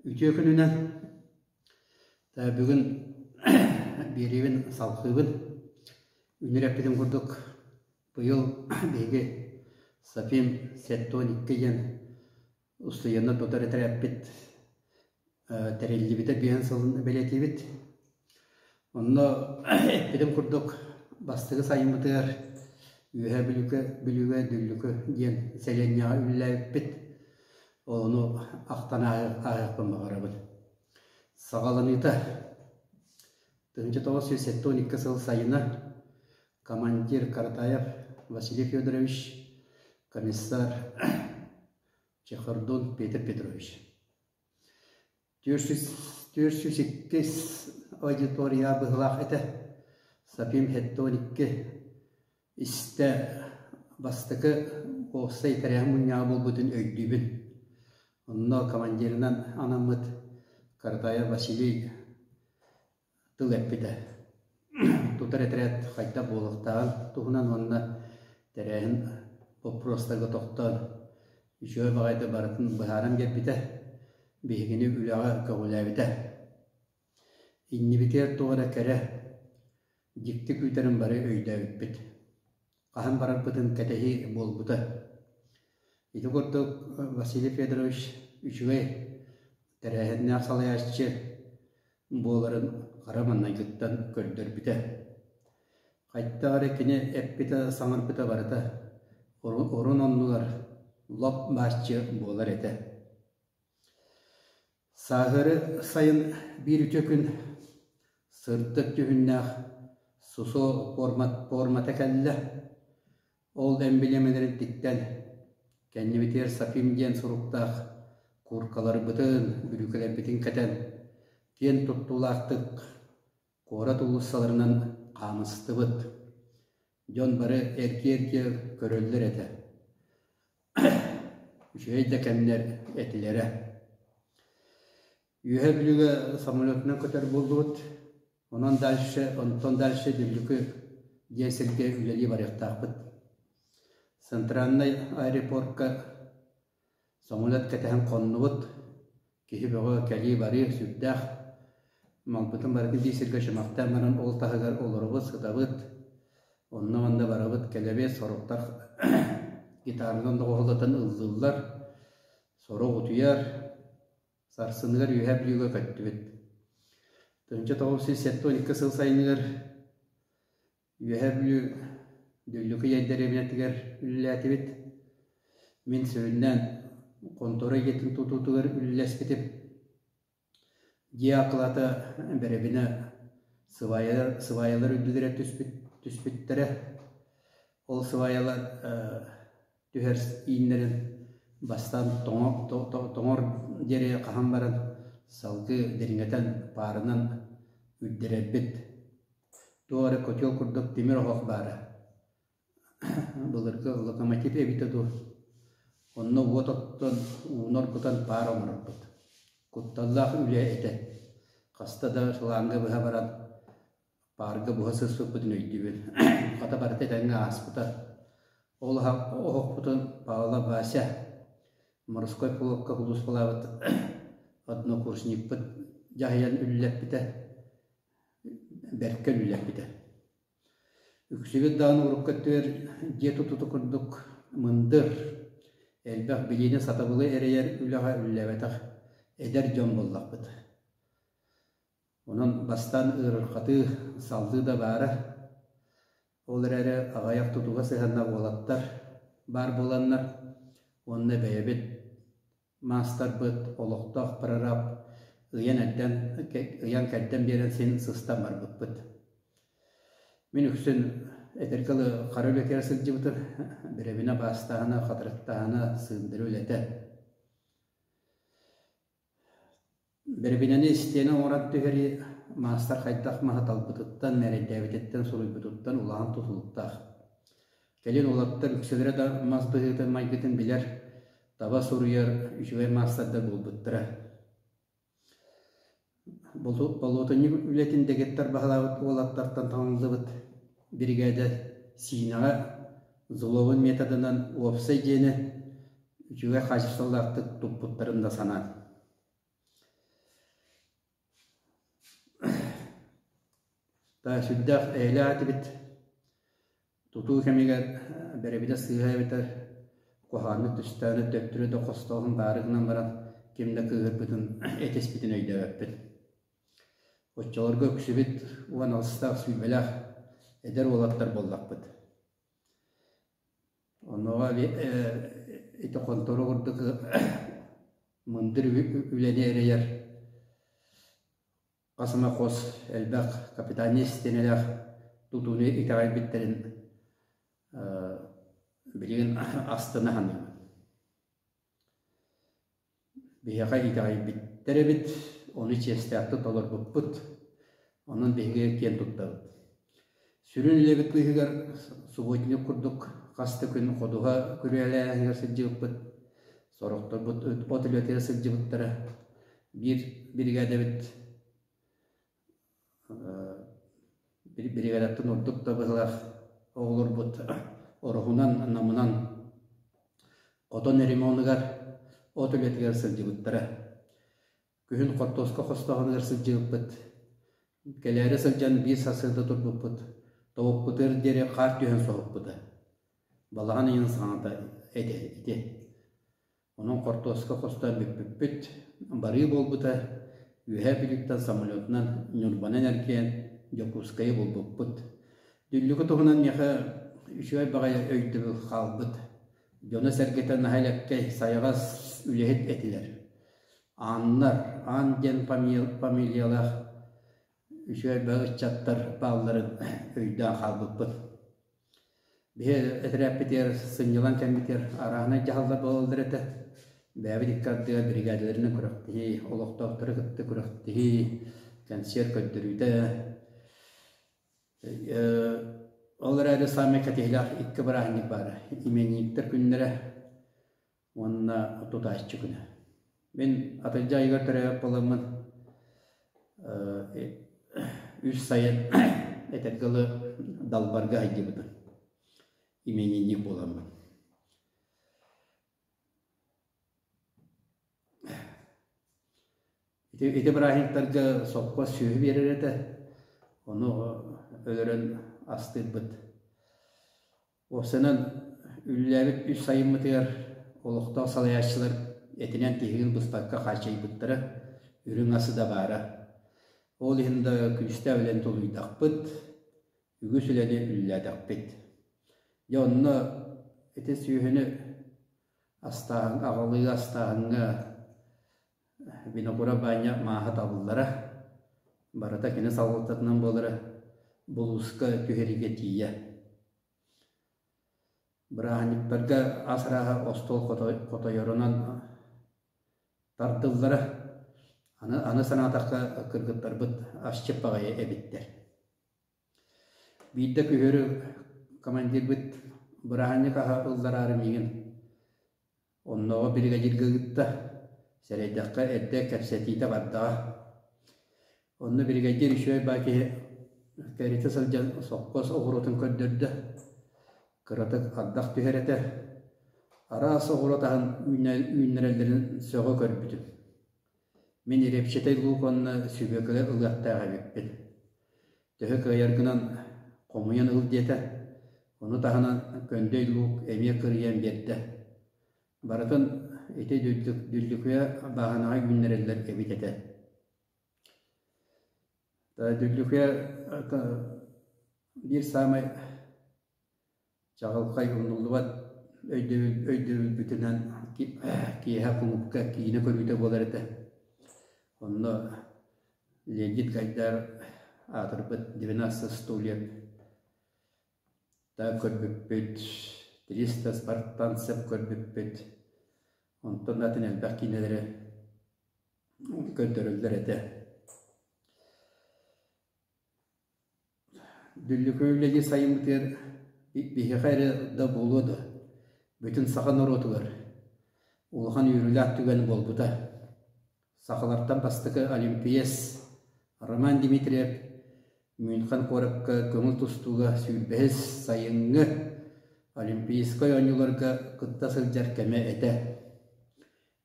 Үтүө күнүнэн! Бүгүн биэриибин салҕыыбын. Үнүр эппитим курдук, быйыл биһиги Сафим 72 диэн устудьуоннар тутар этэрээппит тэриллибитэ биэһин сылын бэлиэтиибит. Онно эппитим курдук, бастакы сайыммытыгар Үөһээ Бүлүүгэ, Бүлүүгэ Дүллүкү диэн сэлиэнньэҕэ үлэлээбиппит. Ону ахтан ааһыахпын баҕарабын. Саҕаланыыта 1972 сыл сайына командир Каратаев Василий Федорович, комиссар Чехордун Петр Петрович. 402 аудитория быһылаах этэ. Сапим 72 истэ бастакы уопсай тэрээһин мунньаҕа буолбутун өйдүүбүн. Онно командирынан анаммыт Каратаев Василий тыл эппитэ. Тутар этэрээт хайдах буолуохтааҕын туһунан уонна тэрээһин боппуруостарга тохтоон, үчүгэй баҕайытык барытын быһааран биэрбитэ, биһигини үлэҕэ көҕүлээбитэ. Иннибитигэр туох эрэ кэрэ, дьикти күүтэрин бары өйдөөбүппүт. Хаһан барарбытын кэтэһии буолбута. Ити курдук Василий Федорович үчүгэй тэрээһиннээх салайааччы буоларын хара маҥнайгыттан көрдөрбүтэ. Хайдах эрэ кини эппитэ, саҥарбыта барыта орун оннугар лоп бааччы буолар этэ. Сааһыары сайын биир үтүө күн сырдык дьүһүннээх СУСО пуормата кэллэ. Ол эмблемэлэрин тиктэн, кэннибитигэр «Сафим» диэн суруктаах кууркаларбытын, бүрүүкэлэрбитин кэтэн, киэн туттуулаахтык куорат уулуссаларынан хаамыстыбыт. Дьон бары эргиэ-эргиэ көрөллөр этэ. Үчүгэй да кэмнэр этилэрэ. Үөһээ Бүлүүгэ самолетунан көтөр буоллубут. Онон дальше, онтон дальше Дүллүкү диэн сиргэ үлэлии барыахтаахпыт. Центральнай аэропортка самолет кэтэһэн хоннубут. Киһи бөҕө кэлии-барыы сүрдээх. Малбытын барытын биир сиргэ чөмөхтөөн баран ол таһыгар олоробут, сытабыт. Онно-манна барабыт, кэлэбит, сорохтор гитаранан доҕуһуоллатан ыллыыллар, сорох утуйар. Сарсыныгар Үөһээ Бүлүүгэ көттүбүт. 1972 сыл сайыныгар Үөһээ Бүлүү Дүллүкү дэриэбинэтигэр үлэлээтибит. Мин сүрүннээн хонтуора дьиэтин тутуутугар үлэлэспитим. Дьиэ акылаата бэрэбинэ сыбаайалар, сыбаайалар үрдүлэрэ түспүт, түспүттэрэ. Ол сыбаайалар түһэр ииннэрин бастаан тоҥор диэри хаһан баран салгыы дириҥэтэн паарынан үрдэрэрбит. Туох эрэ котел курдук тимир оһох баара. Былыргы локомотив эбитэ дуу. Онно уот оттон, ууну оргутан паар оҥорорбут. Кутталлаах үлэ этэ. Хаста да шланга быһа баран Паарга буһа сыспыппытын өйдүүбүн. Хата барыта этэҥҥэ ааспыта. Ол оһохпутун Павлов Вася морской флокка сулууспалаабыт однокурсникпыт дьаһайан үллэппитэ, бэркэ үллэппитэ. Үксүбүт даҕаны урукку өттүгэр дьиэ тутуутун курдук мындыр, элбэх билиини-сатабылы эрэйэр үлэҕэ үлэлээбэтэх эдэр дьон буоллахпыт. Онон бастаан ыарырҕатыы, саллыы да баара. Ол эрээри аҕыйах тутууга сыһыаннаах уолаттар баар буоланнар уонна бэйэбит маастарбыт, олохтоох прораб ыйан-эрдэн, ыйан-кэрдэн биэрэн син сыстан барбыппыт. Мин үксүн этэргэ дылы хара үлэтигэр сылдьыбытым, бэрэбинэ баастааһына, хатырыктааһына, сыындырыы үлэтэ. Бэрэбинэни истиэнэ оҥорон түһэрии маастар хайдах маһы талбытыттан, мээрэйдээбититтэн, суруйбутуттан улахан тутулуктаах. Кэлин уолаттар үксүлэрэ да мас быһыытын майгытын билэр, таба суруйар үчүгэй маастардар буолбуттара. Болуотунньук үлэтин дэгиттэр баһылаабыт уолаттартан таҥыллыбыт биригээдэ Сиинэҕэ Злобин методынан уопсай дьиэни үчүгэй хаачыстыбалаахтык туппуттарын да санаан. Та сүрдээх эйэлээх этибит. Тутуу кэмигэр бэрэбинэ сыыһа эбэтэр куһаҕаннык түстэҕинэ төттөрү да хостооһун баары гынан баран ким да кыыһырбытын этиспитин өйдөөбөппүн. Оччолорго үксүбүт уон алтыстаах сүүрбэлээх эдэр уолаттар буоллахпыт. Онуоха ити хонтору курдук мындыр үлэни эрэйэр хас эмэ хос элбэх капитальнай систиэмэлээх тутууну итэҕэйбиттэрин билигин астына саныыбын. Биһиэхэ итэҕэйбиттэр эбит, ону чиэстээхтик толорбуппут, онон биһиги киэн туттабыт. Сүрүн үлэбит быыһыгар субботник курдук хас да күн ходуһа күрүөлээһигэр сылдьыбыппыт, сорохторбут от үлэтигэр сылдьыбыттара. Биир биригээдэбит Биригээдэттэн ордук да быһыылаах оҕолорбут ороһунан, намынан хотон ремонугар, от үлэтигэр сылдьыбыттара. Күһүн хортуоска хостооһунугар сылдьыбыппыт. Кэлээри сылдьан биир сарсыарда турбуппут, тобукпутугар диэри хаар түһэн соһуппута. Балаҕан ыйын саҥата этэ ити. Онон хортуоска хостоон бүппүппүт, барыы буолбута, Үөһээ Бүлүүттэн самолетунан Ньурбанан эргийэн Дьокуускайы булбуппут. Дүллүкү туһунан миэхэ үчүгэй баҕайы өйдөбүл хаалбыт. Дьоно-сэргэтэ наһаа элэккэй, сайаҕас үлэһит этилэр. Ааннар, Аан диэн фамилиялаах үчүгэй баҕайы ыччаттар баалларын өйдөөн хаалбыппыт. Биһи этэрээппитигэр сынньалаҥ кэммитигэр арааһынай дьаһаллар буолаллар этэ. Бэйэбит икки ардыгар биригээдэлэринэн күрэхтэһии, олохтоохтору кытта күрэхтэһии, кэнсиэр көрдөрүүтэ. Ол эрээри саамай кэтэһиилээх икки бырааһынньык баара. Именинниктэр күннэрэ уонна тутааччы күнэ. Мин атырдьах ыйыгар төрөөбүт буоламмын үс сайын этэргэ дылы далбарга сылдьыбытым. Именинник буоламмын. Ити, ити бырааһынньыктарга сопхуос сүөһү биэрэр этэ. Ону өлөрөн астыырбыт. Уопсайынан, үлэлээбит үс сайыммытыгар олохтоох салайааччылар этинэн тиһигин быспакка хааччыйбыттара, үрүҥ асы да баара. Ол иһин да күүстээх үлэни тулуйдахпыт, үгүс үлэни үлэлээтэхпит. Дьэ онно ити сүөһүнү астааһын, аҕалыы астааһыҥҥа Винокуров Баанньа мааһа табыллара, барыта кини салалтатынан буолара, булууска түһэриигэ тиийэ. Бырааһынньыктарга ас арааһа остуол хотойорунан тардыллара. Аны, аны санаатахха кыргыттарбыт асчыт баҕайы эбиттэр. Биирдэ күһүөрү командирбыт бырааһынньык аһа ыллараары миигин Оннооҕу биригэдьииргэ ыытта, сэрэйдэххэ эрдэ кэпсэтиитэ бардаҕа. Онно биригэдьиир үчүгэй баа киһи кэритэ сылдьан сопхуос оҕуруотун көрдөрдө. Кыратык ардах түһэр этэ. Араас оҕуруот аһын үүннэрэллэрин сөҕө көрбүтүм. Мин репчатай луук уонна сүбүөкүлэ ылыахтаах эбиппин. Төһө кыайаргынан хомуйан ыл диэтэ. Ону таһынан көҥдөй луук эмиэ кырыйан биэрдэ. Барытын ити Дүллүкүө бааһынаҕа үүннэрэллэр эбит этэ. Дүллүкүө биир саамай Чаҕылхай умнуллубат өйдөбүл өйдөбүлбүтүнэн киэһэ кулуупка киинэ көрүүтэ буолар этэ. Онно Леонид Гайдар аатырбыт «Двенадцать стульев» та көрбүппүт, «Триста спартанцев» көрбүппүт, онтон атын элбэх киинэлэри көрдөрөллөр этэ. Дүллүкү үлэлии сайыммытыгар биһиэхэ эрэ да буолуо дуо, бүтүн саха норуотугар улахан үөрүүлээх түгэн буолбута. Сахалартан бастакы олимпиец Роман Дмитриев Мюнхен куоракка көҥүл тустууга сүүрбэһис сайыҥҥы Олимпийскай оонньууларга кытта сылдьар кэмэ этэ.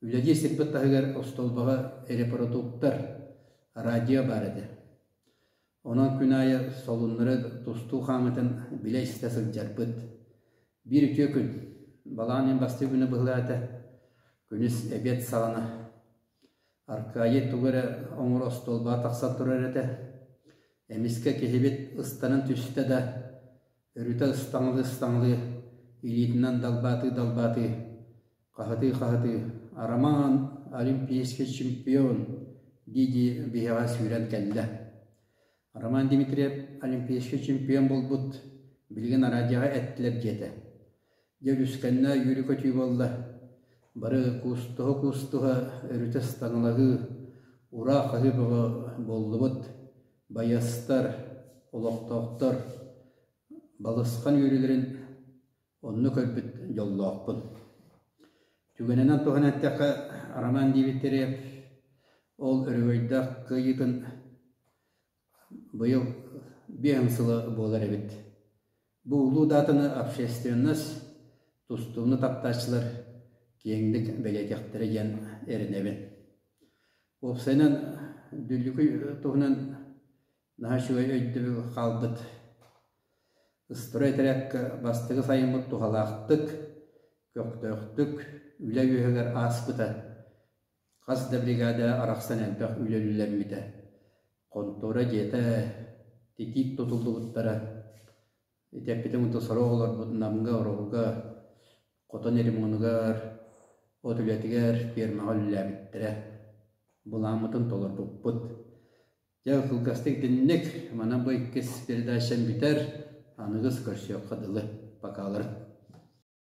Үлэлиир сирбит таһыгар остуолбаҕа репродуктор, радио баар этэ. Онон күн аайы солуннары тустуу хаамыытын билэ-истэ сылдьарбыт. Биир үтүө күн, балаҕан ыйын бастакы күнэ быһыылаата, күнүс эбиэт саҕана Аркаайы тугу эрэ оҥоро остуолбаҕа тахсан турар этэ. Эмискэ киһибит ыстанан түстэ да, өрүтэ ыстаҥалыы-ыстаҥалыы, илиитинэн далбаатыы-далбаатыы, хаһытыы-хаһытыы «Роман, олимпийский чемпион!» дии-дии биһиэхэ сүүрэн кэллэ. Роман Дмитриев олимпийский чемпион буолбут, билигин араадьыйаҕа эттилэр диэтэ. Дьэ үлүскэннэ үөрүү-көтүү буолла. Бары куустуһа-куустуһа өрүтэ ыстаҥалаһыы, ураа хаһыы бөҕө буоллубут. Байыастар, олохтоохтор балысхан үөрүүлэрин онно көрбүт дьоллоохпун. Түгэнинэн туһанан эттэххэ, Роман Дмитриев ол өрөгөйдөөх кыайыытын быйыл биэһин сыла буолар эбит. Бу улуу даатаны общественность, тустууну таптааччылар киэҥник бэлиэтиэхтэрэ диэн эрэнэбин. Уопсайынан, Дүллүкү туһунан наһаа үчүгэй өйдөбүл хаалбыт. Ыстара этэрээккэ бастакы сайыммыт туһалаахтык, көхтөөхтүк үлэ үөһүгэр ааспыта. Хас да бригада арахсан элбэх үлэ үлэлэммитэ. Хонтуора дьиэтэ титиик тутуллубуттара. Ити эппитим курдук сорох олорбут Намга, Ороһуга, хотон ремонугар, от үлэтигэр, фермаҕа үлэлээбиттэрэ. Былааммытын толорбуппут. Дьэ, кылгастык итинник. Манан бу иккис передачам бүтэр. Аныгыс көрсүөххэ дылы. Покаларын.